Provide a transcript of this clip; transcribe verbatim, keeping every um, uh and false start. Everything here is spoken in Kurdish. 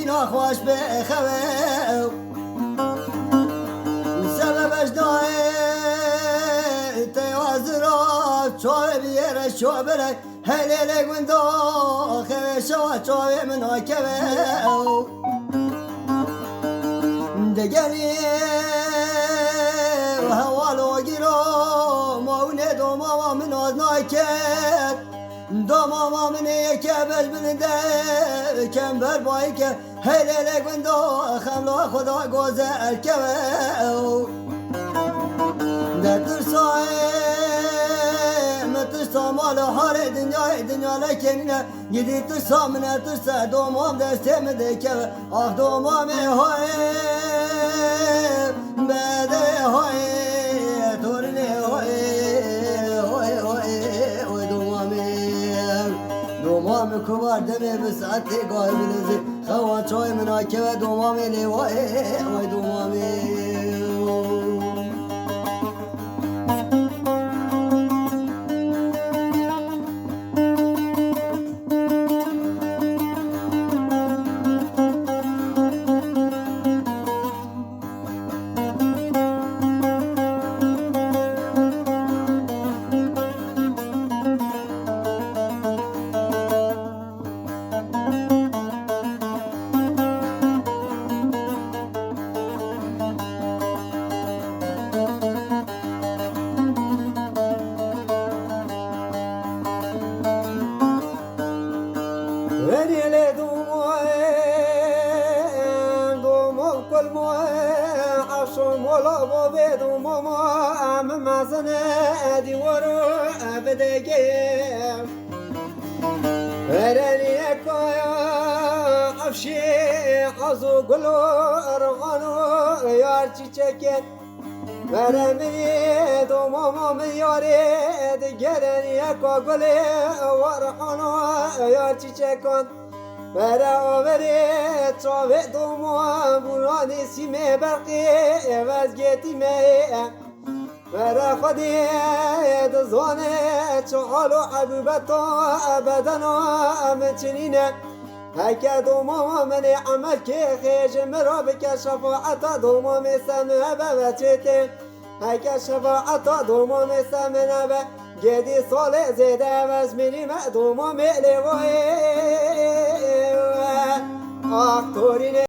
Naxweş be xewe. Sebebe ji dayê te hazira çavê biyere şabele. Helê lê gunda xewe şewa çavê min akeve. Degerî hewalo giro mawine domama min az naket. Domama min ê yeke beş bilinde kember bayike. Hey lê lê gundo xemla xwe da goze erkeve. De tirsa ê, me tirsa mal û halê dinyayê, dinya lekenîne. Gidî tirsa min e, tirsa domam destê min dikeve. Ah domamê hoyê, bede hoyê, tornê hoyê, hoyê, hoyê, hoyê domamê. Domamê kubar demê bi saetê gay bilezê. Xewa çay min akeve domamê lê wayê, way domamê. Verê lê dûmo, dûmo kulmo, aşo mola bo bê dûmo mo, em mezine dîwaro bidegeye. Vereniye kaya afşê azo gulo erxano yar çiçekên. Vere min ê domama min yarê digerin yeka gulê warhana ya çiçekan. Vere averê çavê doma bûranê sîmê berqê vazgetî me. Vere Xwedê dizane çi hal û hebûbeta bedena min çinîne. Heke doma min ê emelkê xêr ji min re bike, şefaeta doma min ser min hebe ve çêtê. Heke şefaeta doma min ser min hebe, gedî salê zêde ev ez mirîme, doma min lê vayê. Ah torînê.